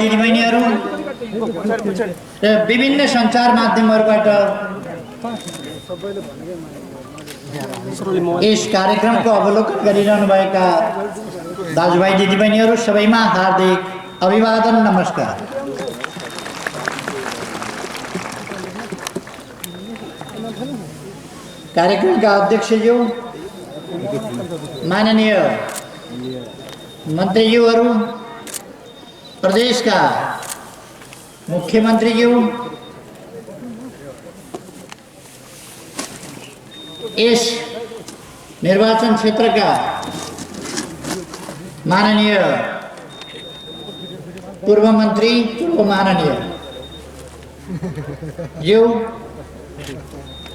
दिदीबहिनीहरू र विभिन्न सञ्चार माध्यमहरूबाट यस कार्यक्रमको अवलोकन गरिरहनुभएका दाजुभाइ दिदीबहिनीहरू सबैमा हार्दिक अभिवादन, नमस्कार। कार्यक्रमका अध्यक्षज्यू, माननीय मन्त्रीज्यूहरू, प्रदेशका मुख्यमन्त्रीज्यू, यस निर्वाचन क्षेत्रका माननीय पूर्व मन्त्री, पूर्व माननीय ज्यू,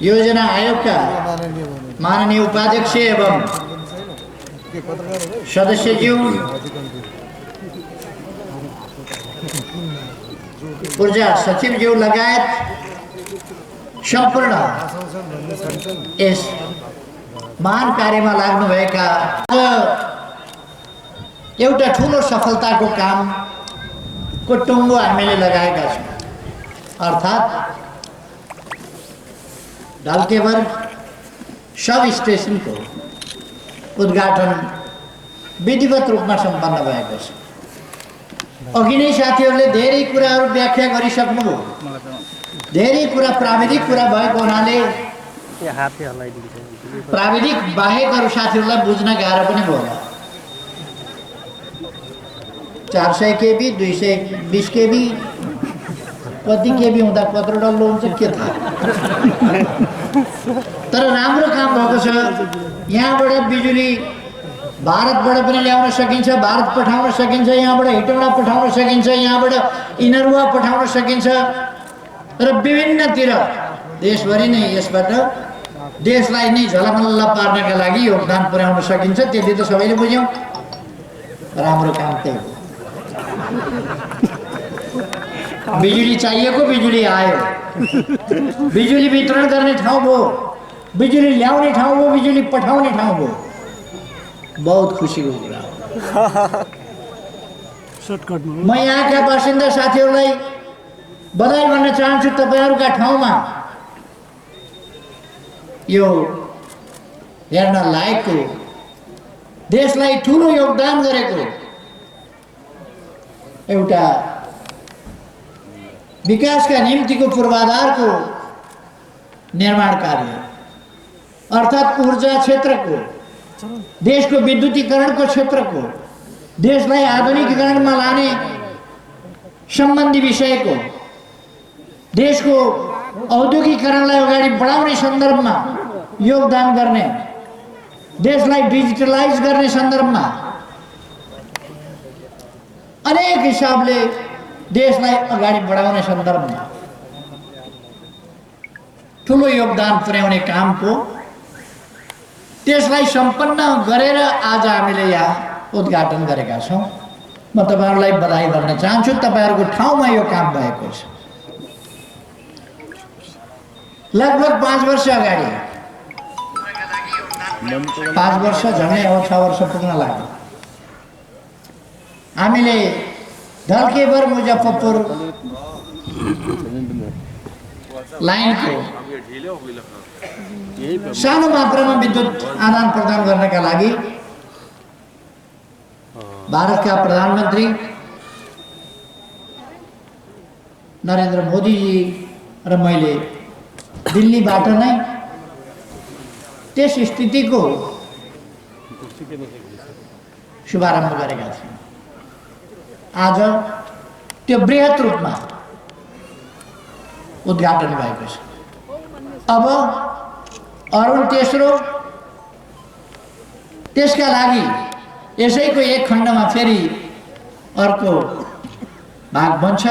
योजना आयोगका माननीय उपाध्यक्ष एवं सदस्यज्यू, ऊर्जा सचिवज्यू लगायत सम्पूर्ण यस महान कार्यमा लाग्नुभएका एउटा ठुलो सफलताको कामको टुङ्गो हामीले लगाएका छौँ, अर्थात् ढल्केबर सब स्टेसनको उद्घाटन विधिवत रूपमा सम्पन्न भएको छ। अघि नै साथीहरूले धेरै कुराहरू व्याख्या गरिसक्नुभयो, धेरै कुरा प्राविधिक कुरा भएको हुनाले प्राविधिक बाहेकहरू साथीहरूलाई बुझ्न गाह्रो पनि भयो। 400 केबी 220 केबी कति केबी हुँदा कत्रो डल्लो हुन्छ के थाहा, तर राम्रो काम भएको छ। यहाँबाट बिजुली भारतबाट पनि ल्याउन सकिन्छ, भारत पठाउन सकिन्छ, यहाँबाट हेटौँडा पठाउन सकिन्छ, यहाँबाट इनरुवा पठाउन सकिन्छ र विभिन्नतिर देशभरि नै यसबाट देशलाई नै झलमल्ल पार्नका लागि योगदान पुर्याउन सकिन्छ। त्यति त सबैले बुझ्यौँ, राम्रो काम त्यही हो। बिजुली चाहिएको बिजुली आयो, बिजुली वितरण गर्ने ठाउँ भयो, बिजुली ल्याउने ठाउँ भयो, बिजुली पठाउने ठाउँ भयो। बहुत खुसीको कुरा हो। म यहाँका बासिन्दा साथीहरूलाई बधाई भन्न चाहन्छु। तपाईँहरूका ठाउँमा यो हेर्न लायकको, देशलाई ठुलो योगदान गरेको एउटा विकासका निम्तिको पूर्वाधारको निर्माण कार्य अर्थात् ऊर्जा क्षेत्रको, देशको विद्युतीकरणको क्षेत्रको, देशलाई आधुनिकीकरणमा लाने सम्बन्धी विषयको, देशको औद्योगिकीकरणलाई अगाडि बढाउने सन्दर्भमा योगदान गर्ने, देशलाई डिजिटलाइज गर्ने सन्दर्भमा अनेक हिसाबले देशलाई अगाडि बढाउने सन्दर्भमा ठुलो योगदान पुर्याउने कामको त्यसलाई सम्पन्न गरेर आज हामीले यहाँ उद्घाटन गरेका छौँ। म तपाईँहरूलाई बधाई भन्न चाहन्छु। तपाईँहरूको ठाउँमा यो काम भएको छ। लगभग 5 वर्ष अगाडि, 5 वर्ष झन्डै अब 6 वर्ष पुग्न लाग्यो, हामीले ढल्केबर मुजफ्फरपुर लाइनको सानो मात्रामा विद्युत आदान प्रदान गर्नका लागि भारतका प्रधानमन्त्री नरेन्द्र मोदीजी र मैले दिल्लीबाट नै त्यस स्थितिको शुभारम्भ गरेका थियौँ। आज त्यो बृहत रूपमा उद्घाटन भएको छ। अब अरुण तेस्रो, त्यसका लागि यसैको एक खण्डमा फेरि अर्को भाग बन्छ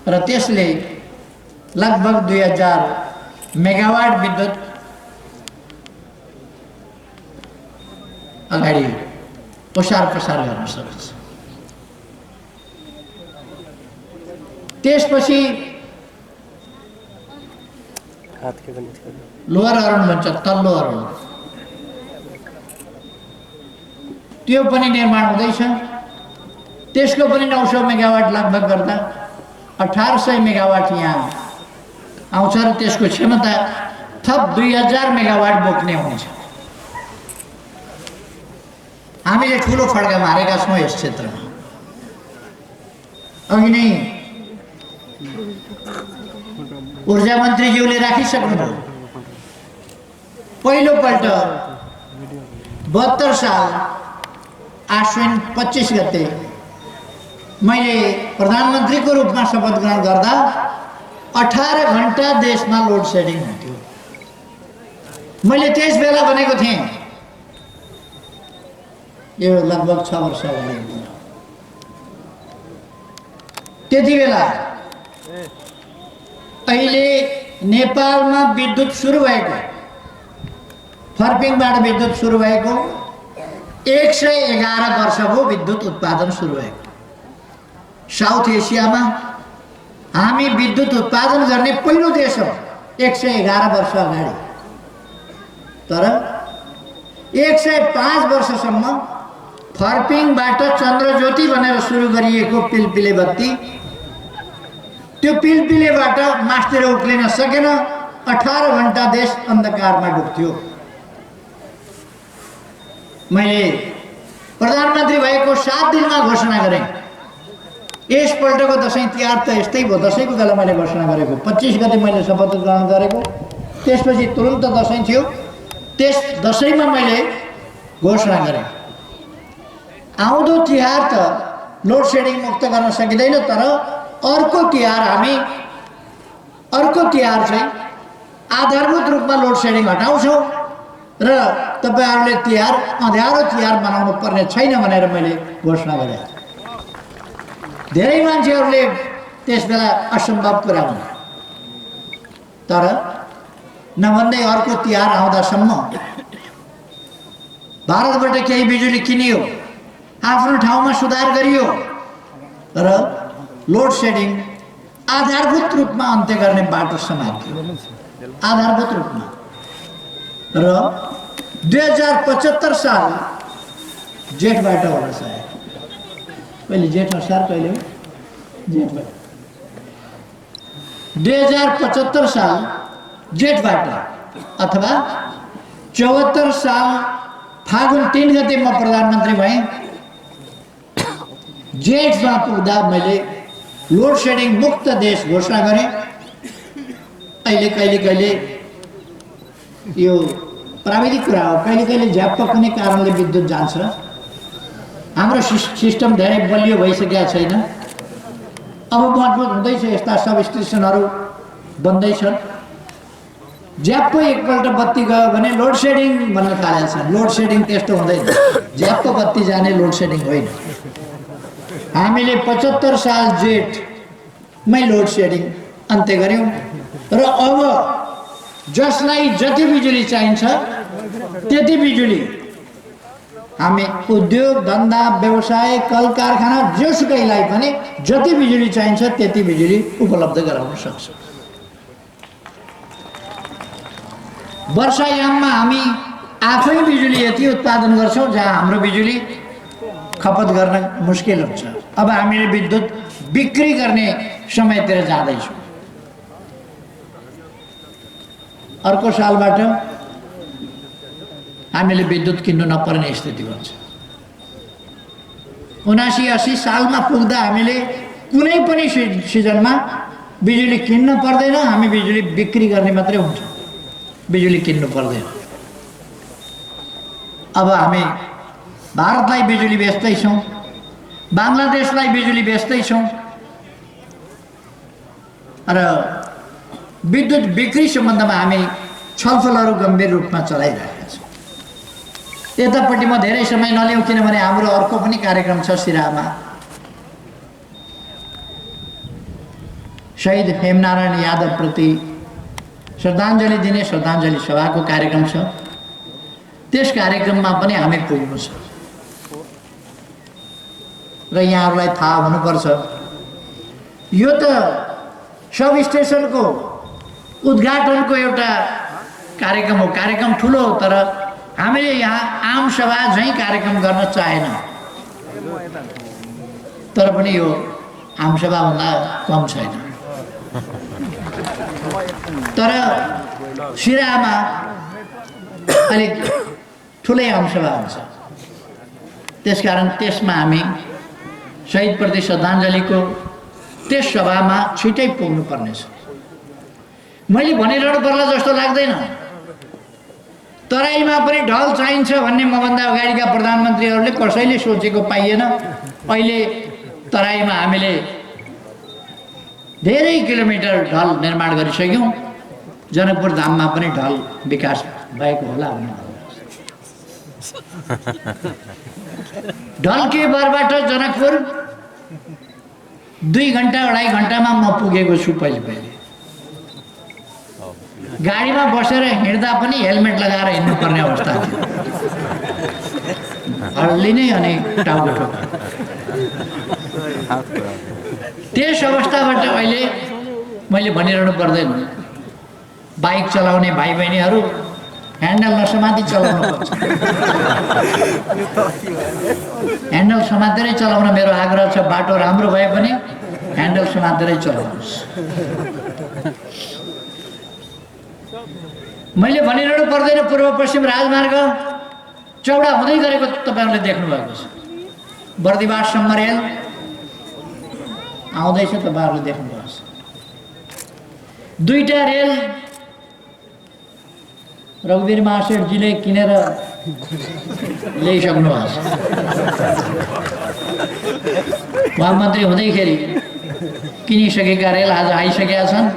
र त्यसले लगभग 2000 मेगावाट विद्युत अगाडि ओसार प्रसार गर्न सक्छ। त्यसपछि लोअर अरुण भन्छ, तल्लो अरुण, त्यो पनि निर्माण हुँदैछ। त्यसको पनि 900 मेगावाट लगभग गर्दा 1800 मेगावाट यहाँ आउँछ र त्यसको क्षमता थप 2000 मेगावाट बोक्ने हुन्छ। हामीले ठुलो फड्का मारेका छौँ यस क्षेत्रमा। अघि नै ऊर्जा मन्त्रीज्यूले राखिसक्नुभयो, पहिलोपल्ट 72 साल आश्विन 25 गते मैले प्रधानमन्त्रीको रूपमा शपथ ग्रहण गर्दा 18 घण्टा देशमा लोड सेडिङ हुन्थ्यो। मैले त्यस बेला भनेको थिएँ, यो लगभग 6 वर्ष अगाडि, त्यति बेला अहिले नेपालमा विद्युत सुरु भएको, फर्पिङबाट विद्युत सुरु भएको 111 वर्ष भयो विद्युत उत्पादन सुरु भएको। साउथ एसियामा हामी विद्युत उत्पादन गर्ने पहिलो देश हो 111 वर्ष अगाडि। तर 105 वर्षसम्म फर्पिङबाट चन्द्रज्योति भनेर सुरु गरिएको पिलपिले बत्ती, त्यो पिलपिलेबाट मास्तिर उक्लिन सकेन। 18 घण्टा देश अन्धकारमा डुब्थ्यो। मैले प्रधानमन्त्री भएको 7 दिनमा घोषणा गरेँ, यसपल्टको दसैँ तिहार त यस्तै भयो। दसैँको बेला मैले घोषणा गरेको 25 गते मैले शपथ ग्रहण गरेको, त्यसपछि तुरुन्त दसैँ थियो। त्यस दसैँमा मैले घोषणा गरेँ, आउँदो तिहार त लोड सेडिङ मुक्त गर्न सकिँदैन, तर अर्को तिहार चाहिँ आधारभूत रूपमा लोड सेडिङ हटाउँछौँ र तपाईहरुले तिहार अँध्यारो तिहार मनाउनु पर्ने छैन भनेर मैले घोषणा गरेँ। धेरै मान्छेहरूले त्यस बेला असम्भव कुरा भने, तर नभन्दै अर्को तिहार आउँदासम्म भारतबाट केही बिजुली किनियो, आफ्नो ठाउँमा सुधार गरियो र लोड सेडिङ आधारभूत रूपमा अन्त्य गर्ने बाटो समातियो। आधारभूत रूपमा र 2075 साल जेठबाट होला सायद, कहिले जेठ असार कहिले हो, जेठबाट 2075 साल जेठबाट अथवा 74 साल फागुन 3 गते म प्रधानमन्त्री भएँ। जेठमा पुग्दा मैले लोड सेडिङ मुक्त देश घोषणा गरेँ। अहिले कहिले यो प्राविधिक कुरा हो, कहिले झ्याप्प कुनै कारणले विद्युत जान्छ। हाम्रो सिस्टम धेरै बलियो भइसकेका छैन, अब मजबुत हुँदैछ, यस्ता सब स्टेसनहरू बन्दैछन्। झ्याप्प एकपल्ट बत्ती गयो भने लोड सेडिङ भन्न थालेको छ। लोड सेडिङ त्यस्तो हुँदैन, झ्याप्प बत्ती जाने लोड सेडिङ होइन। हामीले 75 साल जेठमै लोड सेडिङ अन्त्य गर्यौँ र अब जसलाई जति बिजुली चाहिन्छ त्यति बिजुली हामी उद्योग धन्दा व्यवसाय कल कारखाना जोसुकैलाई पनि जति बिजुली चाहिन्छ त्यति बिजुली उपलब्ध गराउन सक्छौँ। वर्षायाममा हामी आफै बिजुली यति उत्पादन गर्छौँ जहाँ हाम्रो बिजुली खपत गर्न मुस्किल हुन्छ। अब हामीले विद्युत बिक्री गर्ने समयतिर जाँदैछौँ। अर्को सालबाट हामीले विद्युत किन्नु नपर्ने स्थिति हुन्छ। 79-80 सालमा पुग्दा हामीले कुनै पनि सिजनमा बिजुली किन्न पर्दैन, हामी बिजुली बिक्री गर्ने मात्रै हुन्छ, बिजुली किन्नु पर्दैन। अब हामी भारतलाई बिजुली बेच्दैछौँ, बांग्लादेशलाई बिजुली बेच्दैछौँ र विद्युत बिक्री सम्बन्धमा हामी छलफलहरू गम्भीर रूपमा चलाइरहेका छौँ। यतापट्टि म धेरै समय नलिउँ किनभने हाम्रो अर्को पनि कार्यक्रम छ सिराहामा, शहीद हेमनारायण यादव प्रति श्रद्धाञ्जली दिने श्रद्धाञ्जली सभाको कार्यक्रम छ। त्यस कार्यक्रममा पनि हामी पुग्नु छ र यहाँहरूलाई थाहा हुनुपर्छ, यो त सब स्टेसनको उद्घाटनको एउटा कार्यक्रम हो। कार्यक्रम ठुलो हो, तर हामीले यहाँ आम सभा झैँ कार्यक्रम गर्न चाहेन। तर पनि यो आमसभाभन्दा कम छैन। तर सिराहामा अलिक ठुलै आमसभा हुन्छ, त्यसकारण त्यसमा हामी शहीदप्रति श्रद्धाञ्जलीको त्यस सभामा छिटै पुग्नु पर्नेछ। मैले भनिरहनु पर्ला जस्तो लाग्दैन। तराईमा पनि ढल चाहिन्छ भन्ने मभन्दा अगाडिका प्रधानमन्त्रीहरूले कसैले सोचेको पाइएन। अहिले तराईमा हामीले धेरै किलोमिटर ढल निर्माण गरिसक्यौँ। जनकपुर धाममा पनि ढल विकास भएको होला भन्ने ढल्के बरबाट जनकपुर 2 घण्टा 2.5 घण्टामा म पुगेको छु। पहिले गाडीमा बसेर हिँड्दा पनि हेलमेट लगाएर हिँड्नुपर्ने अवस्था थियो। हल्लिने अनि टाउको ठोक्ने। त्यस अवस्थाबाट अहिले मैले भनिरहनु पर्दैन। बाइक चलाउने भाइ बहिनीहरू ह्यान्डल नसमाती चलाउनु पर्छ। ह्यान्डल समातेरै चलाउन मेरो आग्रह छ। बाटो राम्रो भए पनि ह्यान्डल समातेरै चलाउनुहोस्। मैले भनिरहनु पर्दैन, पूर्व पश्चिम राजमार्ग चौडा हुँदै गरेको तपाईहरुले देख्नु भएको छ। बर्दिवाससम्म रेल आउँदैछ, तपाईहरुले देख्नु भएको छ। 2टा रेल रघुवीर महाशेठजीले किनेर ल्याइसक्नु भएको छ। उहाँ मन्त्री हुँदैखेरि किनिसकेका रेल आज आइसकेका छन्।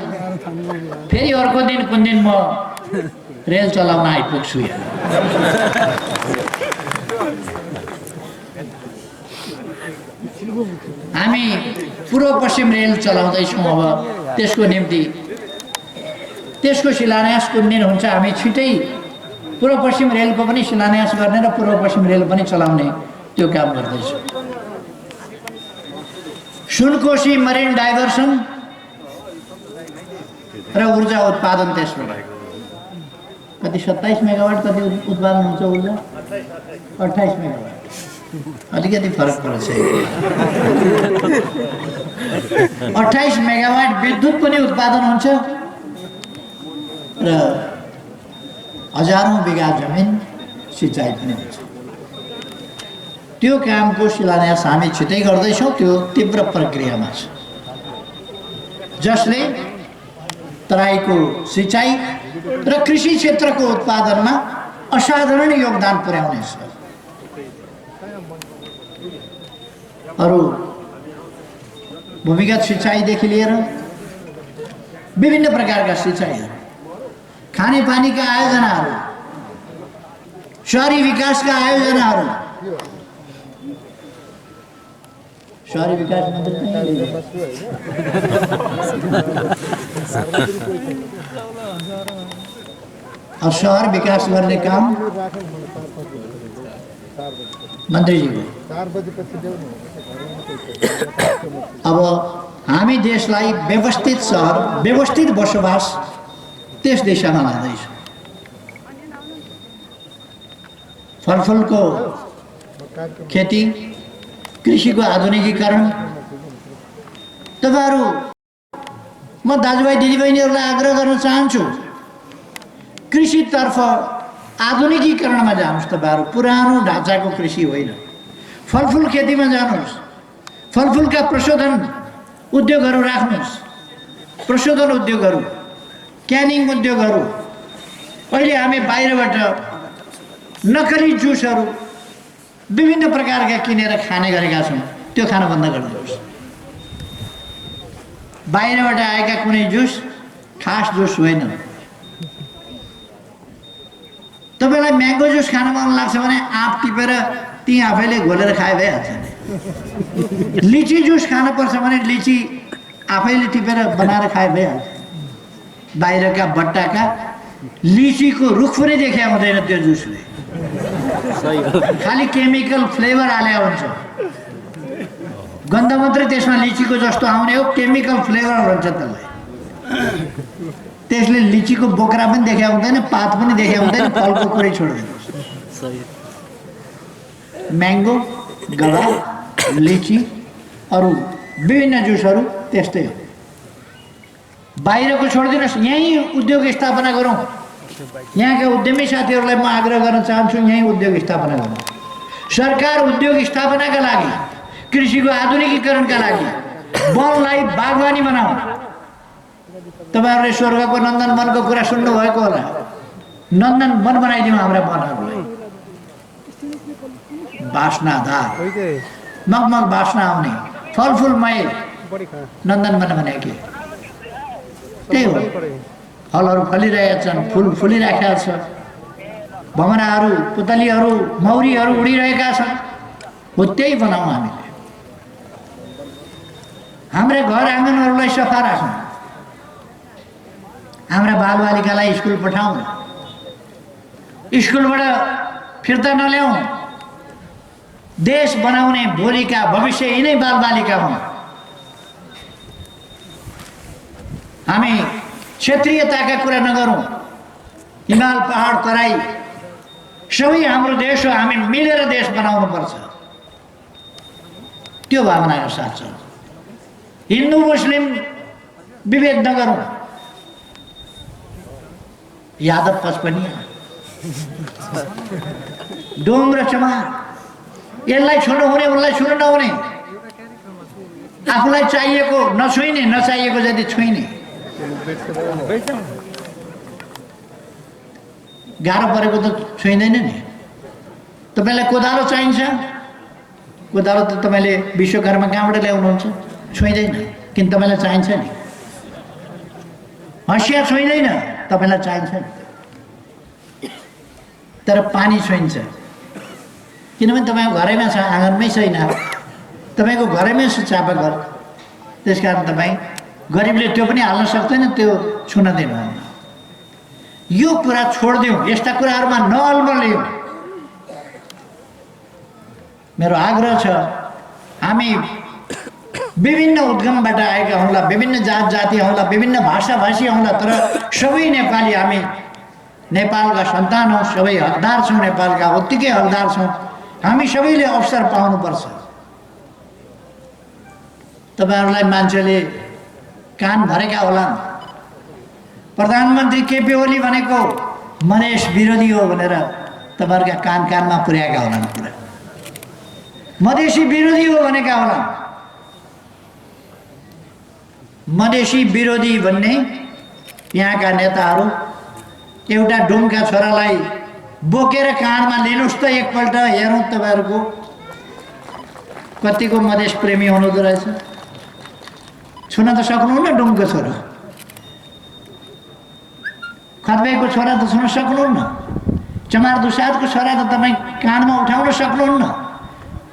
फेरि अर्को दिन कुन दिन म रेल चलाउन आइपुग्छु। हामी पूर्व पश्चिम रेल चलाउँदैछौँ। अब त्यसको निम्ति त्यसको शिलान्यास कुन दिन हुन्छ हामी छिटै पूर्व पश्चिम रेलको पनि शिलान्यास गर्ने र पूर्व पश्चिम रेल पनि चलाउने त्यो काम गर्दैछौँ। सुनकोशी मरिन डाइभर्सन र ऊर्जा उत्पादन त्यसमा कति 27 मेगावाट कति उत्पादन हुन्छ ऊर्जा? 28 मेगावाट। अलिकति फरक पर्छ। 28 मेगावाट विद्युत पनि उत्पादन हुन्छ र हजारौं बिघा जमिन सिँचाइ पनि हुन्छ। त्यो कामको शिलान्यास हामी छिटै गर्दैछौँ। त्यो तीव्र प्रक्रियामा छ, जसले तराईको सिँचाइ र कृषि क्षेत्रको उत्पादनमा असाधारण योगदान पुर्याउनेछ। अरू भूमिगत सिँचाइदेखि लिएर विभिन्न प्रकारका सिँचाइहरू, खानेपानीका आयोजनाहरू, शहरी विकासका आयोजनाहरू। शहरी विकास मन्त्री और शहर विकास गर्ने काम मन्त्रीजीको। अब हामी देशलाई व्यवस्थित शहर, व्यवस्थित बसोबास त्यस दिशामा लाँदैछौँ। फलफुलको खेती, कृषिको आधुनिकीकरण। तपाईहरु, म दाजुभाइ दिदीबहिनीहरूलाई आग्रह गर्न चाहन्छु, कृषितर्फ आधुनिकीकरणमा जानुहोस्। तपाईहरु पुरानो ढाँचाको कृषि होइन, फलफुल खेतीमा जानुहोस्। फलफुलका प्रशोधन उद्योगहरू राख्नुहोस्। प्रशोधन उद्योगहरू, क्यानिङ उद्योगहरू। अहिले हामी बाहिरबाट नकली जुसहरू विभिन्न प्रकारका किनेर खाने गरेका छौँ। त्यो खान बन्द गरिदिनुहोस्। बाहिरबाट आएका कुनै जुस खास जुस होइन। तपाईलाई म्याङ्गो जुस खान मन लाग्छ भने आँप टिपेर ती आफैले घोलेर खाए भइहाल्छ नि। लिची जुस खान पर्छ भने लिची आफैले टिपेर बनाएर खाए भइहाल्छ। बाहिरका बट्टाका लिचीको रुख पनि देखिया हुँदैन त्यो जुसले, खाली केमिकल फ्लेभर हाले हुन्छ। गन्ध मात्रै त्यसमा लिचीको जस्तो आउने हो, केमिकल फ्लेभर हुन्छ त्यसलाई। त्यसले लिचीको बोक्रा पनि देखिया हुँदैन, पात पनि देखिया हुँदैन, फलको कुरै छोडिदिनुहोस्। म्याङ्गो, गडा, लिची अरू विभिन्न जुसहरू त्यस्तै हो। बाहिरको छोडिदिनुहोस्, यहीँ उद्योग स्थापना गरौँ। यहाँका उद्यमी साथीहरूलाई म आग्रह गर्न चाहन्छु, यहीँ उद्योग स्थापना गरौँ। सरकार उद्योग स्थापनाका लागि, कृषिको आधुनिकीकरणका लागि वनलाई बागवानी बनाऊ। तपाईँहरूले स्वर्गको नन्दनवनको कुरा सुन्नुभएको होला। नन्दनवन बनाइदिउँ हाम्रा वनहरूलाई, बास्नादार, मगमग बास्ना आउने, फलफुलमय नन्दनवन भने के त्यही हो। फलहरू फलिरहेका छन्, फुल फुलिरहेका छ, भमराहरू, पुतलीहरू, मौरीहरू उडिरहेका छन्। हो त्यही बनाउँ हामीले। हाम्रा घर आँगनहरूलाई सफा राखौँ, हाम्रा बालबालिकालाई स्कुल पठाउँ, स्कुलबाट फिर्ता नल्याउँ। देश बनाउने भोलिका भविष्य यिनै बालबालिका हुन्। हामी क्षेत्रीयताका कुरा नगरौँ। हिमाल, पहाड, तराई सबै हाम्रो देश हो। हामी मिलेर देश बनाउनु पर्छ। त्यो भावनाको साथ चलौँ। हिन्दू मुस्लिम विभेद नगरौँ। यादव पचपनिया, डोम र चमार, यसलाई छुनु हुने उनलाई छुनु नहुने, आफूलाई चाहिएको नछुइने, नचाहिएको जति छुइने। गाह्रो परेको त छुइँदैन नि। तपाईँलाई कोदालो चाहिन्छ, कोदालो त तपाईँले विश्वकर्मा कहाँबाट ल्याउनुहुन्छ? छुइँदैन, किन तपाईँलाई चाहिन्छ नि। हँसिया छुइँदैन, तपाईँलाई चाहिन्छ नि। तर पानी छुइन्छ, किनभने तपाईँको घरैमा छ, आँगनमै छैन, तपाईँको घरैमै छ चापाकल। त्यसकारण तपाईँ गरिबले त्यो पनि हाल्न सक्दैन, त्यो छुन दिनुहुन्न। यो कुरा छोडिदिउँ, यस्ता कुराहरूमा नअल्मलियौँ। मेरो आग्रह छ, हामी विभिन्न उद्गमबाट आएका हौँला, विभिन्न जात जाति हौँला, विभिन्न भाषाभाषी हौँला, तर सबै नेपाली हामी नेपालका सन्तान हौँ, सबै हकदार छौँ, नेपालका उत्तिकै हकदार छौँ। हामी सबैले अवसर पाउनुपर्छ। तपाईँहरूलाई मान्छेले कान भरेका होलान्, प्रधानमन्त्री केपी ओली भनेको मधेस विरोधी हो भनेर तपाईँहरूका कान कानमा पुर्याएका होलान्। कुरा मधेसी विरोधी हो भनेका होलान्। मधेसी विरोधी भन्ने यहाँका नेताहरू एउटा डुमका छोरालाई बोकेर काँधमा लिनुहोस् त, एकपल्ट हेरौँ तपाईँहरूको कतिको मधेस प्रेमी हुनुहुँदो रहेछ। छुन त सक्नुहुन्न डुमको छोरा, खतबेको छोरा त छुन सक्नुहुन्न, चमार दुसादको छोरा त तपाईँ काँधमा उठाउन सक्नुहुन्न।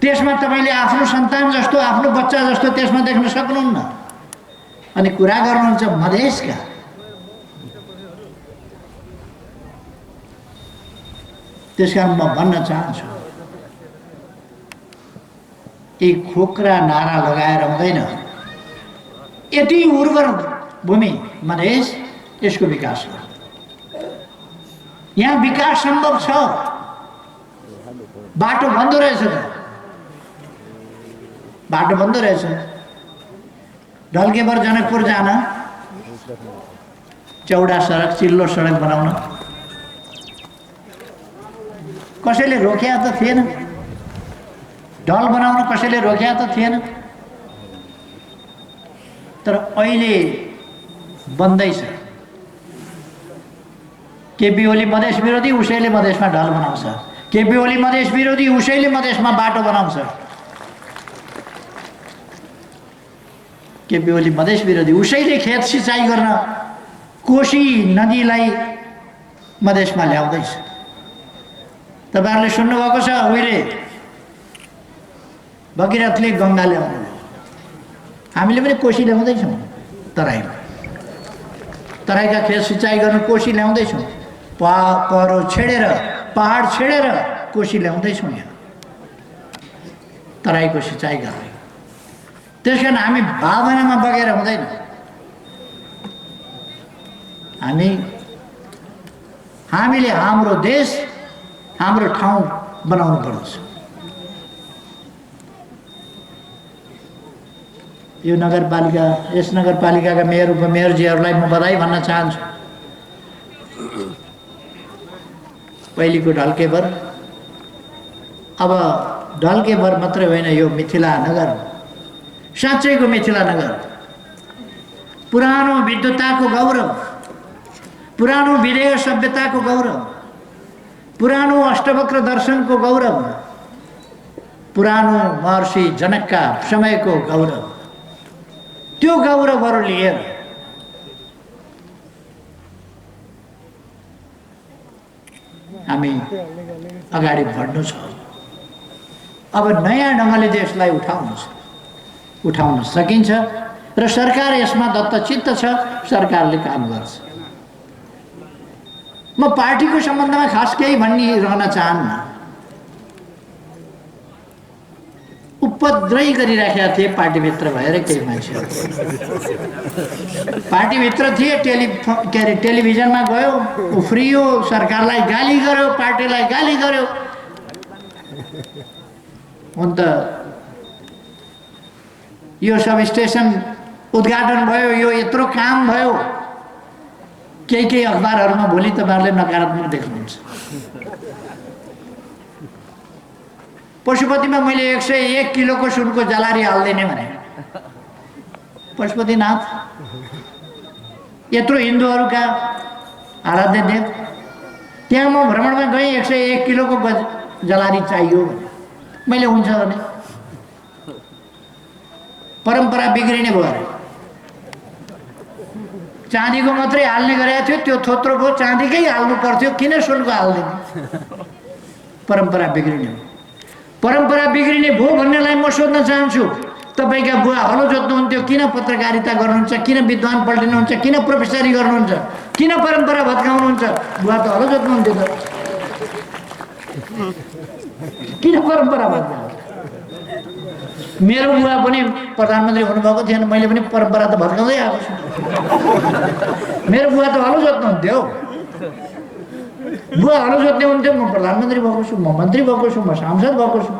त्यसमा तपाईँले आफ्नो सन्तान जस्तो, आफ्नो बच्चा जस्तो त्यसमा देख्न सक्नुहुन्न। अनि कुरा गर्नुहुन्छ मधेसका। त्यसकारण म भन्न चाहन्छु, यी खोक्रा नारा लगाएर हुँदैन। यति उर्वर भूमि मधेस, यसको विकास हो। यहाँ विकास सम्भव छ। बाटो बन्द रहेछ त, बाटो बन्द रहेछ। ढल्केबर जनकपुर जान चौडा सडक, चिल्लो सडक बनाउन कसैले रोक्या त थिएन। ढल बनाउन कसैले रोक्या त थिएन। तर अहिले बन्दैछ। केपी ओली मधेस विरोधी, उसैले मधेसमा ढल बनाउँछ। केपी ओली मधेस विरोधी, उसैले मधेसमा बाटो बनाउँछ। केपी ओली मधेस विरोधी, उसैले खेत सिँचाइ गर्न कोशी नदीलाई मधेसमा ल्याउँदैछ। तपाईँहरूले सुन्नुभएको छ, उहिले भगीरथले गङ्गा ल्याउनु, हामीले पनि कोशी ल्याउँदैछौँ। तराईमा तराईका खेत सिँचाइ गर्न कोशी ल्याउँदैछौँ। पहिरो छेडेर, पहाड छेडेर कोशी ल्याउँदैछौँ यहाँ तराईको सिँचाइ गर्ने। त्यसकारण हामी भावनामा बगेर हुँदैन। हामीले हाम्रो देश, हाम्रो ठाउँ बनाउनु पर्छ। यो नगरपालिका यस नगरपालिकाका मेयर उपमेयरजीहरूलाई म बधाई भन्न चाहन्छु। पहिलेको ढल्केभर अब ढल्केभर मात्रै होइन, यो मिथिला नगर साँच्चैको मिथिला नगर, पुरानो विद्वताको गौरव, पुरानो विदेय सभ्यताको गौरव, पुरानो अष्टवक्र दर्शनको गौरव, पुरानो महर्षि जनकका समयको गौरव, त्यो गौरवहरू लिएर हामी अगाडि बढ्नु छ। अब नयाँ ढङ्गले देशलाई उठाउन सकिन्छ र सरकार यसमा दत्तचित्त छ, सरकारले काम गर्छ। म पार्टीको सम्बन्धमा खास केही भनिरहन चाहन्न। उपद्रव गरिराखेका थिए पार्टीभित्र भएर केही मान्छेहरू, पार्टीभित्र थिए, टेलिभिजनमा गयो, उफ्रियो, सरकारलाई गाली गर्यो, पार्टीलाई गाली गर्यो। अन्त यो सब स्टेसन उद्घाटन भयो, यो यत्रो काम भयो, केही अखबारहरूमा भोलि तपाईँहरूले नकारात्मक देख्नुहुन्छ। पशुपतिमा मैले 101 किलोको सुनको जलारी हाल्दिने भने, पशुपतिनाथ यत्रो हिन्दूहरूका आराध्य देव, त्यहाँ म भ्रमणमा गएँ, 101 किलोको जलारी चाहियो भने मैले हुन्छ भने परम्परा बिग्रिने भयो अरे। चाँदीको मात्रै हाल्ने गरेको थियो, त्यो थोत्रो भयो, चाँदीकै हाल्नु पर्थ्यो, किन सुनको हाल्दिने? परम्परा बिग्रिने हो। परम्परा बिग्रिने भयो भन्नेलाई म सोध्न चाहन्छु, तपाईँका बुवा हलो जोत्नुहुन्थ्यो, किन पत्रकारिता गर्नुहुन्छ, किन विद्वान पल्टिनुहुन्छ, किन प्रोफेसरी गर्नुहुन्छ, किन परम्परा भत्काउनुहुन्छ? बुवा त हलो जोत्नुहुन्थ्यो त, किन परम्परा भत्काउनु? मेरो बुवा पनि प्रधानमन्त्री हुनुभएको थिएन, मैले पनि परम्परा त भत्काउँदै आएको छु। मेरो बुवा त हलो जोत्नुहुन्थ्यो, बुवा हलो जोत्ने हुन्थ्यो, म प्रधानमन्त्री भएको छु, म मन्त्री भएको छु, म सांसद भएको छु।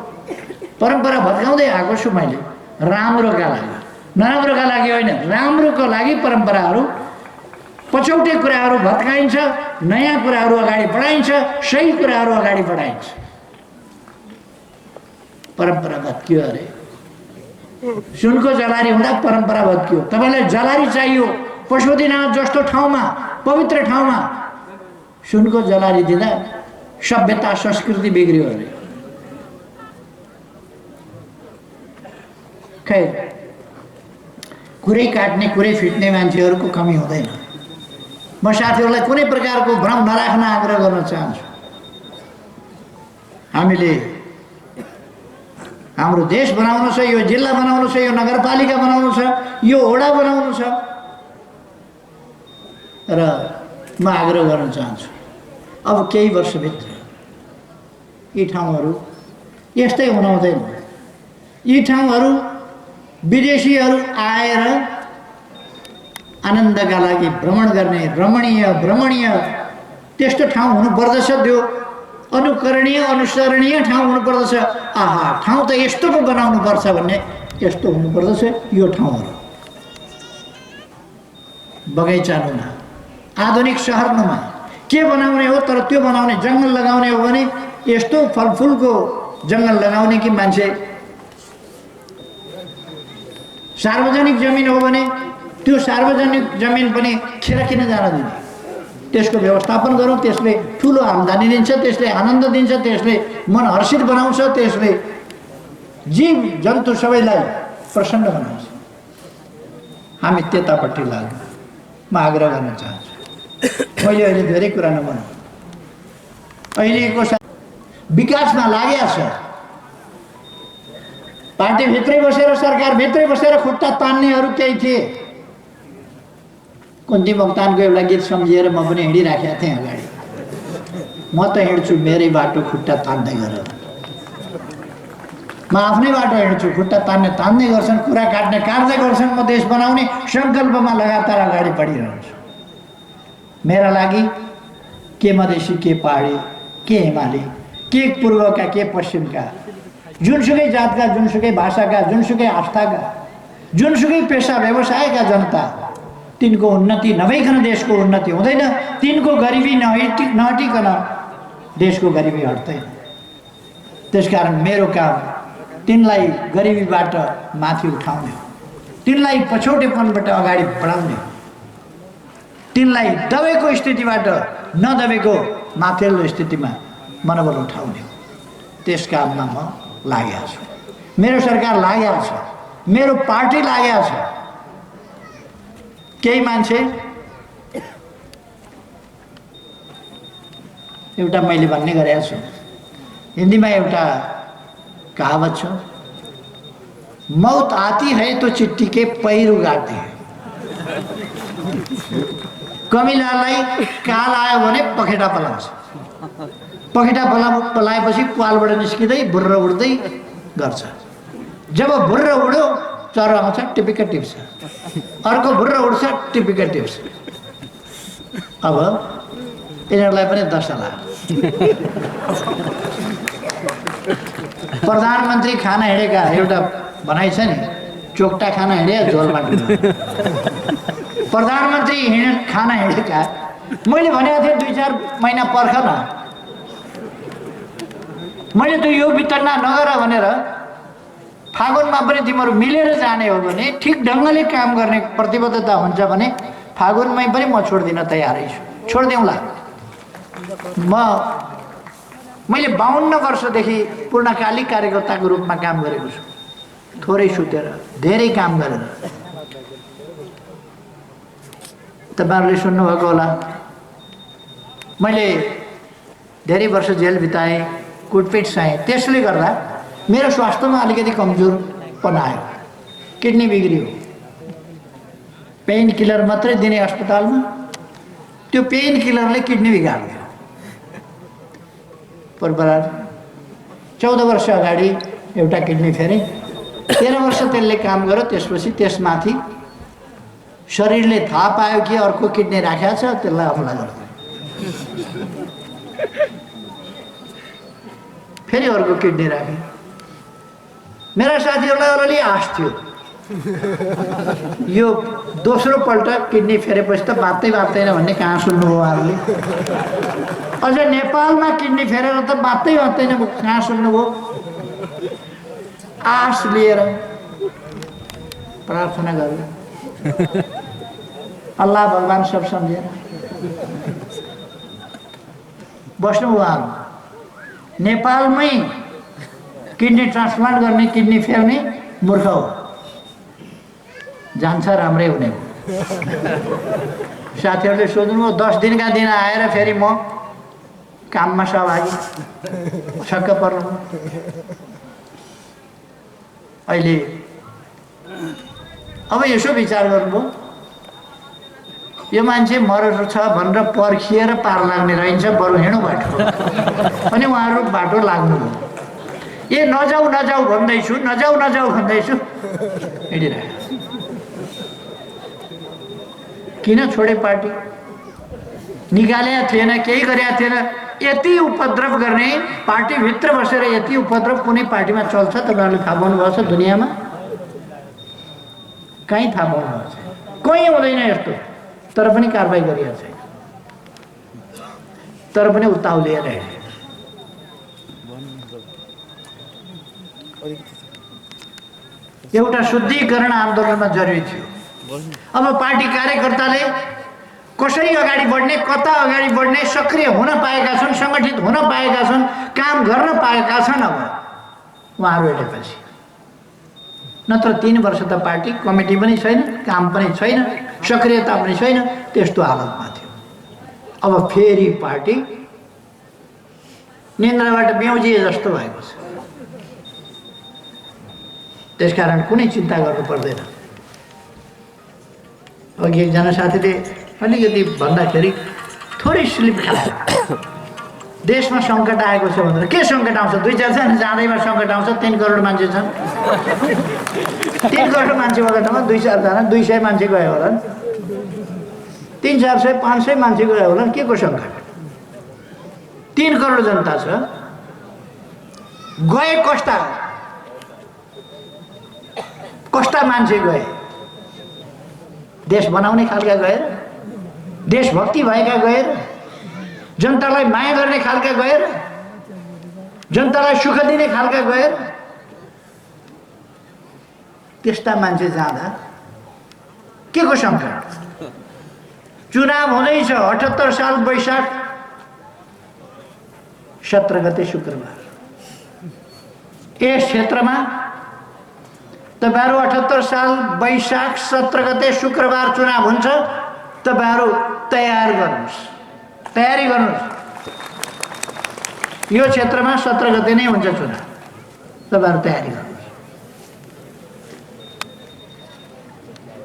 परम्परा भत्काउँदै आएको छु मैले, राम्रोका लागि, नराम्रोका लागि होइन, राम्रोको लागि परम्पराहरू, पछौटे कुराहरू भत्काइन्छ, नयाँ कुराहरू अगाडि बढाइन्छ, सही कुराहरू अगाडि बढाइन्छ। परम्परा भत्कियो अरे, सुनको जलारी हुँदा परम्परा भत्कियो। तपाईँलाई जलारी चाहियो, पशुपतिनाथ जस्तो ठाउँमा, पवित्र ठाउँमा सुनको जलारी दिँदा सभ्यता संस्कृति बिग्रियो अरे। खै कुरै काट्ने, कुरै फिट्ने मान्छेहरूको कमी हुँदैन। म साथीहरूलाई कुनै प्रकारको भ्रम नराख्न आग्रह गर्न चाहन्छु। हामीले हाम्रो देश बनाउनु छ, यो जिल्ला बनाउनु छ, यो नगरपालिका बनाउनु छ, यो वडा बनाउनु छ, र म आग्रह गर्न चाहन्छु अब केही वर्षभित्र यी ठाउँहरू यस्तै हुन हुँदैन। यी ठाउँहरू विदेशीहरू आएर आनन्दका लागि भ्रमण गर्ने रमणीय त्यस्तो ठाउँ हुनुपर्दछ, त्यो अनुकरणीय अनुसरणीय ठाउँ हुनुपर्दछ। आहा, ठाउँ त यस्तो पो बनाउनुपर्छ भन्ने यस्तो हुनुपर्दछ। यो ठाउँहरू बगैँचानुमा, आधुनिक सहरनुमा के बनाउने हो, तर त्यो बनाउने जङ्गल लगाउने हो भने यस्तो फलफुलको जङ्गल लगाउने कि मान्छे, सार्वजनिक जमिन हो भने त्यो सार्वजनिक जमिन पनि खेर किन जान दिने, त्यसको व्यवस्थापन गरौँ। त्यसले ठुलो आम्दानी दिन्छ, त्यसले आनन्द दिन्छ, त्यसले मन हर्षित बनाउँछ, त्यसले जीव जन्तु सबैलाई प्रसन्न बनाउँछ। हामी त्यतापट्टि लाग्नु म आग्रह गर्न चाहन्छु। मैले अहिले धेरै कुरा नभनौँ, अहिलेको विकासमा लागेको छ। पार्टीभित्रै बसेर, सरकारभित्रै बसेर खुट्टा तान्नेहरू केही थिए। कुन्ती मोक्तानको एउटा गीत सम्झिएर म पनि हिँडिराखेको थिएँ अगाडि। म त हिँड्छु मेरै बाटो खुट्टा तान्दै गरेर, म आफ्नै बाटो हिँड्छु, खुट्टा तान्ने गर्छन्, कुरा काट्दै गर्छन्। म देश बनाउने सङ्कल्पमा लगातार अगाडि बढिरहन्छु। मेरा लागि के मधेसी, के पहाडी, के हिमाली, के पूर्वका, के पश्चिमका, जुनसुकै जातका, जुनसुकै भाषाका, जुनसुकै आस्थाका, जुनसुकै पेसा व्यवसायका जनता तिनको उन्नति नभइकन देशको उन्नति हुँदैन, तिनको गरिबी नहटिकन देशको गरिबी हट्दैन। त्यसकारण मेरो काम तिनलाई गरिबीबाट माथि उठाउने, तिनलाई पछौटेपनबाट अगाडि बढाउने, तिनलाई दबेको स्थितिबाट नदबेको माथिल्लो स्थितिमा मनोबल उठाउने, त्यस काममा म लागेको छु। मेरो सरकार लागेको छ, मेरो पार्टी लागेको छ। केही मान्छे एउटा मैले भन्ने गरेको छु, हिन्दीमा एउटा कहावत छ, मौत आती है तो चिट्ठी के पैर उगाते हैं। कमिलालाई काल आयो भने पखेटा पलाउँछ, पखेटा पलाएपछि पालबाट निस्किँदै भुर्र उड्दै गर्छ। जब भुर्र उड्यो चरो आउँछ टिपिक्क टिप्छ, अर्को भुर्र उड्छ टिपिक्क टिप्छ। अब यिनीहरूलाई पनि दशा लाग्यो। प्रधानमन्त्री खाना हिँडेका एउटा भनाइ छ नि, चोक्टा खाना हिँडे झोलमा डुब्यो। प्रधानमन्त्री खाना हिँडेका मैले भनेको थिएँ 2-4 महिना पर्ख न, मैले त यो वितरणा नगर भनेर फागुनमा पनि तिमीहरू मिलेर जाने हो भने, ठिक ढङ्गले काम गर्ने प्रतिबद्धता हुन्छ भने फागुनमै पनि म छोड्दिन तयारै छु, छोडिदिउँला। मैले 52 वर्षदेखि पूर्णकालिक कार्यकर्ताको रूपमा काम गरेको छु, थोरै सुतेर धेरै काम गरेर। तपाईँहरूले सुन्नुभएको होला, मैले धेरै वर्ष जेल बिताएँ, कुटपिट सहेँ। त्यसले गर्दा मेरो स्वास्थ्यमा अलिकति कमजोरपन आयो, किडनी बिग्रियो। पेन किलर मात्रै दिने अस्पतालमा त्यो पेन किलरले किडनी बिगार्यो। पर 14 वर्ष अगाडि एउटा किडनी फेरेँ, 13 वर्ष त्यसले काम गर्यो। त्यसपछि त्यसमाथि शरीरले थाहा पायो कि अर्को किडनी राखेको छ, त्यसलाई हमला गर्यो, फेरि अर्को किडनी राखे। मेरा साथीहरूलाई अलि आश थियो, यो दोस्रो पल्ट किडनी फेरेपछि त बाँच्दैन भन्ने कहाँ सुन्नुभयो उहाँहरूले। अझ नेपालमा किडनी फेरेर त बाँच्दैन कहाँ सुन्नुभयो। आश लिएर प्रार्थना गर्यो, अल्लाह भगवान सब सम्झेर बस्नु। उहाँहरू नेपालमै किडनी ट्रान्सप्लान्ट गर्ने, किडनी फेर्ने मूर्ख हो, जान्छ राम्रै हुने हो। साथीहरूले सोध्नुभयो 10 दिनका दिन आएर फेरि म काममा सहभागी, छक्क पर्नु। अहिले अब यसो विचार गर्नुभयो, यो मान्छे मरेको छ भनेर पर्खिएर पार लाग्ने रहन्छ, बरु हिँडौँ बाटो। अनि उहाँहरू बाटो लाग्नुभयो। ए नजाऊ भन्दैछु हिँडिरहेको। किन छोडे पार्टी? निकालेको थिएन, केही गरेका थिएन। यति उपद्रव गर्ने, पार्टीभित्र बसेर यति उपद्रव कुनै पार्टीमा चल्छ तपाईँहरूले थाहा पाउनुभएको छ दुनियाँमा? कहीँ थाहा पाउनुभएको छ? कहीँ हुँदैन यस्तो। तर पनि कारबाही गरिएको छैन, तर पनि उत्ताउलिएर हिँडे। एउटा शुद्धिकरण आन्दोलनमा जरुरी थियो। अब पार्टी कार्यकर्ताले कसरी अगाडि बढ्ने, कता अगाडि बढ्ने, सक्रिय हुन पाएका छन्, सङ्गठित हुन पाएका छन्, काम गर्न पाएका छन्। अब उहाँहरू हेरेपछि नत्र 3 वर्ष त पार्टी कमिटी पनि छैन, काम पनि छैन, सक्रियता पनि छैन, त्यस्तो हालतमा थियो। अब फेरि पार्टी निन्द्राबाट बेउजिए जस्तो भएको छ। त्यसकारण कुनै चिन्ता गर्नु पर्दैन। अघि एकजना साथीले अलिकति भन्दाखेरि थोरै स्लिप खायो, देशमा सङ्कट आएको छ भनेर। के सङ्कट आउँछ? 2-4 जना जाँदैमा सङ्कट आउँछ। 3 करोड मान्छे छन्, 3 करोड मान्छे भएको ठाउँमा 2-4 जना, 200 मान्छे गयो होला, 300, 400, 500 मान्छे गयो होला, के को सङ्कट? 3 करोड जनता छ, गए कस्ता कस्ता मान्छे गए, देश बनाउने खालका गएर, देशभक्ति भएका गएर, जनतालाई माया गर्ने खालका गएर, जनतालाई सुख दिने खालका गएर, त्यस्ता मान्छे जाँदा के को सङ्कट? चुनाव हुँदैछ 78 साल वैशाख 17 गते शुक्रबार। यस क्षेत्रमा तपाईहरु 78 साल वैशाख 17 गते शुक्रबार चुनाव हुन्छ। तपाईहरु तयार गर्नुस्, तयारी गर्नुस्। यो क्षेत्रमा 17 गते नै हुन्छ चुनाव, तपाईहरु तयारी गर्नुस्।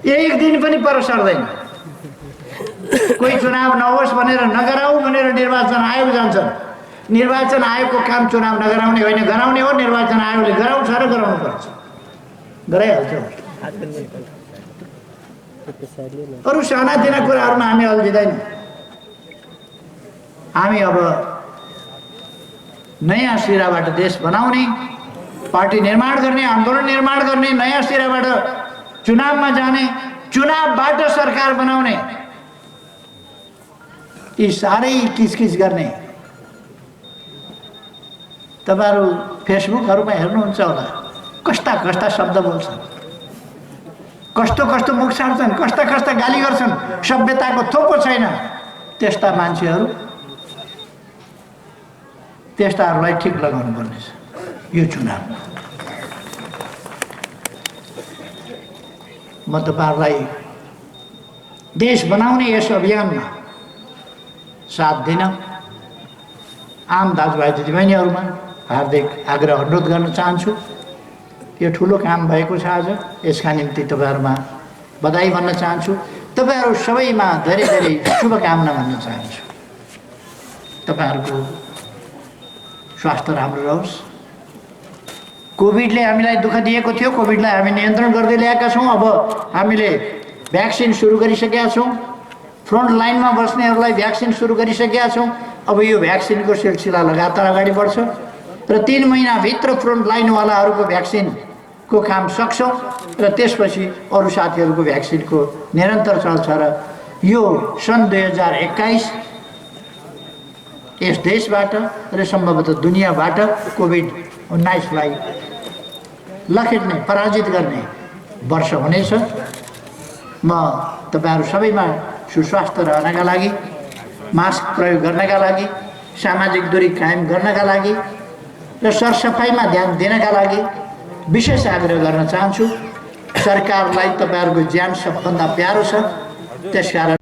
एक दिन पनि पर सर्दैन। कोही चुनाव नहोस् भनेर नगराऊ भनेर निर्वाचन आयोग जान्छन्। निर्वाचन आयोगको काम चुनाव नगराउने होइन, गराउने हो। निर्वाचन आयोगले गराउँछ र गराउनु पर्छ, गराइहाल्छ। अरू सानातिना कुराहरूमा हामी अल्झिँदैनौँ। हामी अब नयाँ सिराबाट देश बनाउने, पार्टी निर्माण गर्ने, आन्दोलन निर्माण गर्ने, नयाँ सिराबाट चुनावमा जाने, चुनावबाट सरकार बनाउने, यी सारै किचकिच गर्ने। तपाईहरु फेसबुकहरुमा हेर्नुहुन्छ होला, कस्ता कस्ता शब्द बोल्छन्, कस्तो कस्तो मुख छाड्छन्, कस्ता कस्ता गाली गर्छन्। सभ्यताको थोपो छैन। त्यस्ता मान्छेहरू, त्यस्ताहरूलाई ठिक लगाउनु पर्नेछ यो चुनावमा। म तपाईहरुलाई देश बनाउने यस अभियानमा साथ दिन आम दाजुभाइ दिदीबहिनीहरुमा हार्दिक आग्रह अनुरोध गर्न चाहन्छु। यो ठुलो काम भएको छ आज, यसका निम्ति तपाईहरुमा बधाई भन्न चाहन्छु। तपाईहरु सबैमा धेरै धेरै शुभकामना भन्न चाहन्छु। तपाईहरुको स्वास्थ्य राम्रो रहोस्। कोभिडले हामीलाई दुःख दिएको थियो, कोभिडलाई हामी नियन्त्रण गर्दै ल्याएका छौं। अब हामीले भ्याक्सिन सुरु गरिसकेका छौं। फ्रन्ट लाइनमा बस्नेहरूलाई भ्याक्सिन सुरु गरिसकेका छौं। अब यो भ्याक्सिनको सिलसिला लगातार अगाडि बढ्छ र 3 महिनाभित्र फ्रन्ट लाइनवालाहरूको भ्याक्सिनको काम सक्छौं र त्यसपछि अरू साथीहरूको भ्याक्सिनको निरन्तर चल्छ र यो सन् 2021 यस देशबाट र सम्भवतः दुनियाँबाट कोभिड-19लाई लखेट्ने, पराजित गर्ने वर्ष हुनेछ। म तपाईहरु सबैमा सुस्वास्थ्य रहनका लागि, मास्क प्रयोग गर्नका लागि, सामाजिक दूरी कायम गर्नका लागि र सरसफाइमा ध्यान दिनका लागि विशेष आग्रह गर्न चाहन्छु। सरकारलाई तपाईहरुको ज्यान सबभन्दा प्यारो छ, त्यसकारण